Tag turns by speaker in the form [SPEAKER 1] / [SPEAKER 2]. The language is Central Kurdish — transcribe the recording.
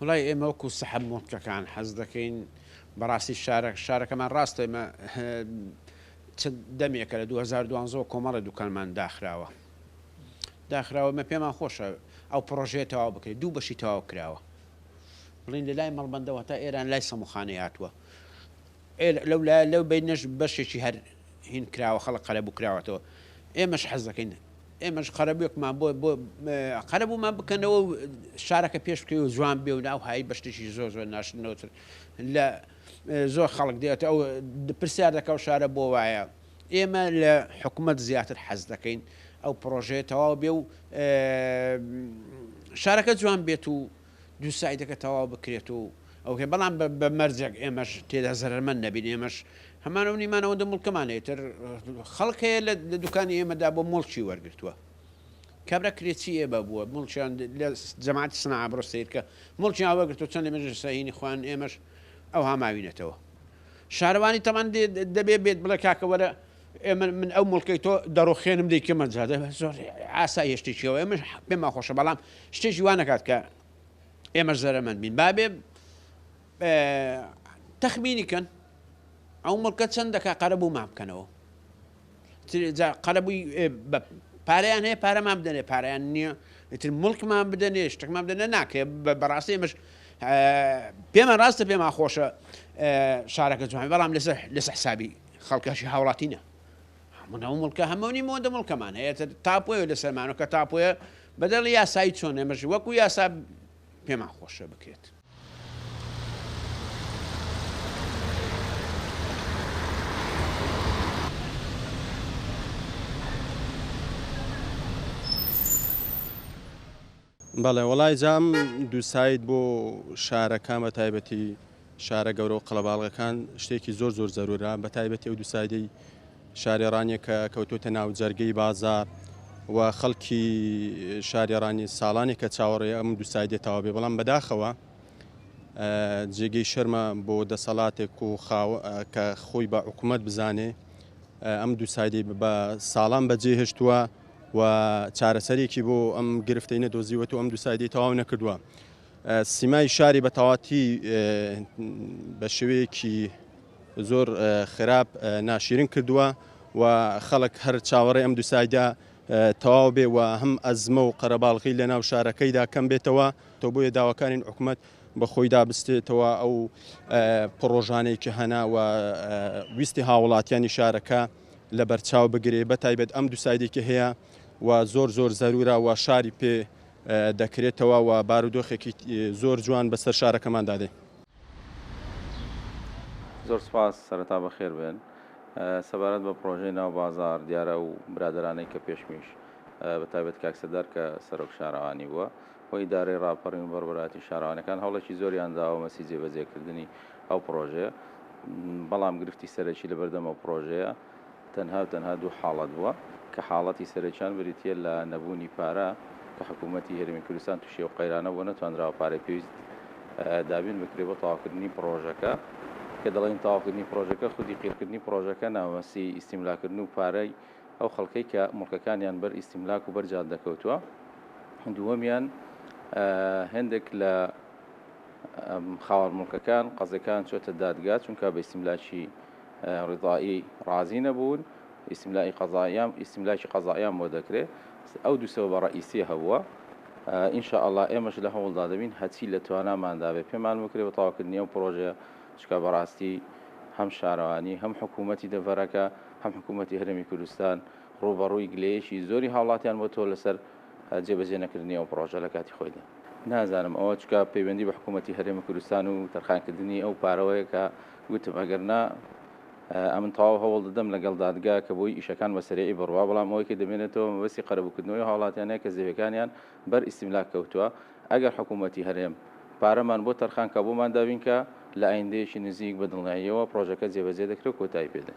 [SPEAKER 1] وڵای ئێمە وەکو سەحەب موڵکەکان حەز دەکەین بەڕاستی شارە شارەکەمان ڕاستە ئێمە چ دەمێکە لە 2012 کۆمەڵە دوکانمان داخراوە داخراوە ئێمە پێمان خۆشە ئەو پڕۆژەیە تەواو بکرێت دوو بەشی تەواو کراوە بڵین لە لای مەڵبەندەوە تا ئێران لای سەموخانەی هاتووە لەو لایە لەو بەینەش بەشێکی هەر هین کراوە خەڵک قەرەبوو کراوەتەوە ئێمەش حەز دەکەین ئێمەش قەرەبووێکمان بۆ بۆ قەرەبوومان بکەنەوە و شارەکە پێش بکەوێ و جوان بێ و ناو هایی بە شتێکی زۆر زۆر ناشرینەوەتر لە زۆر خەڵک دێت ئەو پرسیار دەکا و شارە بۆ وایە ئێمە لە حکومەت زیاتر حەز دەکەین ئەو پڕۆژەیە تەواو بێ و شارەکە جوان بێت و دوو سایدەکە تەواو بکرێت و ئەوکەی بەڵام بە مەرجێک ئێمەش تێدا زەرەرمەند نەبین ئێمەش هەمانە و نیمان ئەوەندە موڵکەمان هەیە تر خەڵک هەیە لە دوکانی ئێمەدا بۆ موڵکی وەرگرتووە کابرا کرێچی ئێمە بووە موڵکیان لە جەماعەتی سناعە بڕۆ سەیرکە موڵکیان وەرگرتووە چەند لە مێژە سەهینی خۆیان ئێمەش ئەوها ماوینەتەوە شارەوانی تەمان دەبێ بێت بڵێ کاکە وەرە ئێمە من ئەو موڵکەی تۆ دەڕوخێنم دەیکەمە جادە زۆر ئاساییە شتێکی ئەوە ئێمەش پێمان خۆشە بەڵام شتێکی وا نەکات کە ئێمەش زەرەمەند بین با بێ تەخمینی کەن ئەو موڵکە چەند دەکا قەرەبوومان بکەنەوە قەرەبووی پارەیان هەیە پارەمان بدەنێ پارەیان نییە ئیتر موڵکمان بدەنێ شتێکمان بدەنێ ناکرێ بەڕاستی ئێمەش پێمان ڕاستە پێمان خۆشە شارەکە جوان بەڵام لەسەر لەسەر حسابی خەڵکەشی هاوڵاتی نا هەموو ئەو موڵکە هەموو نیمە ئەوەندە موڵکەمان هەیە تاپۆیە لەسەرمانەوە کە تاپۆیە بەدەڵی یاسایی چۆن ئێمەش وەکو یاسا پێمان خۆشە بکرێت.
[SPEAKER 2] بەڵێ وەڵای جا ئەم دووساید بۆ شارەکان بە تایبەتی شارە گەورە و قەڵەباڵغەکان شتێکی زۆر زۆر زەرورە بە تایبەتی ئەو دووسایدەی شاری ڕانیە کە کەوتۆتە ناو جەرگەی بازار و خەڵکی شاری ڕانی ساڵانێکە چاوەڕێ ئەم دووسایدێ تەواو بێ بەڵام بەداخەوە جێگەی شەرمە بۆ دەسەڵاتێک و کە خۆی بە حکوومەت بزانێ ئەم دووسایدەی بە ساڵان بەجێ هێشتووە و چارەسەرێکی بۆ ئەم گرفتەی نەدۆزیوەت و ئەم دووسایدەی تەواو نەکردووە. سیمای شاری بە تەواتی بە شێوەیەکی زۆر خراپ ناشیرن کردووە و خەڵک هەر چاوەڕێ ئەم دووسایدە تەواو بێ و هەم ئەزمە و قەرەباڵغی لە ناو شارەکەیدا کەم بێتەوە تۆ بۆیە داواکارین حکومەت بە خۆیدا بستێتەوە ئەو پڕۆژانەی کە هەنا و ویستی هاوڵاتیانی شارەکە لەبەرچاو بگرێ بە تایبەت ئەم دووسایدێکی هەیە و زۆر زۆر زەرورە و شاری پێ دەکرێتەوە و بارودۆخێکی زۆر جوان بەسەر شارەکەماندا دێ.
[SPEAKER 3] زۆر سوپاس، سەرەتا بەخێر بێن. سەبارەت بە پڕۆژەی ناو بازاڕ، دیارە ئەو برادەرانەی کە پێشمیش بە تایبەت کاک سەردار کە سەرۆک شارەوانی بووە و ئیدارەی ڕاپەڕین و بەڕێوەبەرایەتی شارەوانیەکان هەوڵێکی زۆریان داوە مەسی جێبەجێکردنی ئەو پڕۆژەیە، بەڵام گرفتی سەرەکی لەبەردەم ئەو پڕۆژەیە تەنها و تەنها دوو حاڵەت بووە کە حاڵەتی سەرەکیان بریتییە لە نەبوونی پارە کە حکوومەتی هەرێمی کوردستان تووشی ئەو قەیرانە بووە نەتوانراوە پارەی پێویست دابین بکرێت بۆ تەواوکردنی پڕۆژەکە کە دەڵێین تەواوکردنی پڕۆژەکە خودی قیرکردنی پڕۆژەکە نا مەسی ئیستیملاکردن و پارەی ئەو خەڵکەی کە موڵکەکانیان بەر ئیستیملاک و بەر جادە کەوتووە دووەمیان هێندێک لە خاوەن موڵکەکان قەزەکان چۆتە دادگا چونکە بە ئیستیملاکی ڕضائی ڕازی نەبوون ئیستیملائی قەزاییان ئیستیملاکی قەزاییان بۆ دەکرێ ئەو دوو سەبەبە ڕەئیسیە هەبووە ان شاء اللە ئێمەش لە هەوڵدا دەبین هەرچی لە تواناماندا بێ پێمان بکرێ بۆ تەواوکردنی ئەو پڕۆژەیە چونکە بەڕاستی هەم شارەوانی هەم حکوومەتی دەڤەرەکە هەم حکوومەتی هەرێمی کوردستان ڕووبەڕووی گلەیەکی زۆری هاوڵاتیان بۆتەوە لەسەر جێبەجێ نەکردنی ئەو پڕۆژە لە کاتی خۆیدا. نازانم ئەوە چونکە پەیوەندی بە حکوومەتی هەرێمی کوردستان و تەرخانکردنی ئەو پارەوەیە کە گوتم ئەگەر نا ئەمن تەواو هەوڵ دەدەم لەگەڵ دادگا کە بۆی ئیشەکان بە سەریعی بڕوا بەڵام ئەوەی کە دەمێنێتەوە مەبەستی قەرەبووکردنەوەی هاوڵاتیانە کە زەویەکانیان بەر ئیستیملاک کەوتووە ئەگەر حکوومەتی هەرێم پارەمان بۆ تەرخان کا بۆمان دابین کا لە ئایندەیەکی نزیک بە دڵنیاییەوە پڕۆژەکە جێبەجێ دەکرێ و کۆتایی پێ دێ.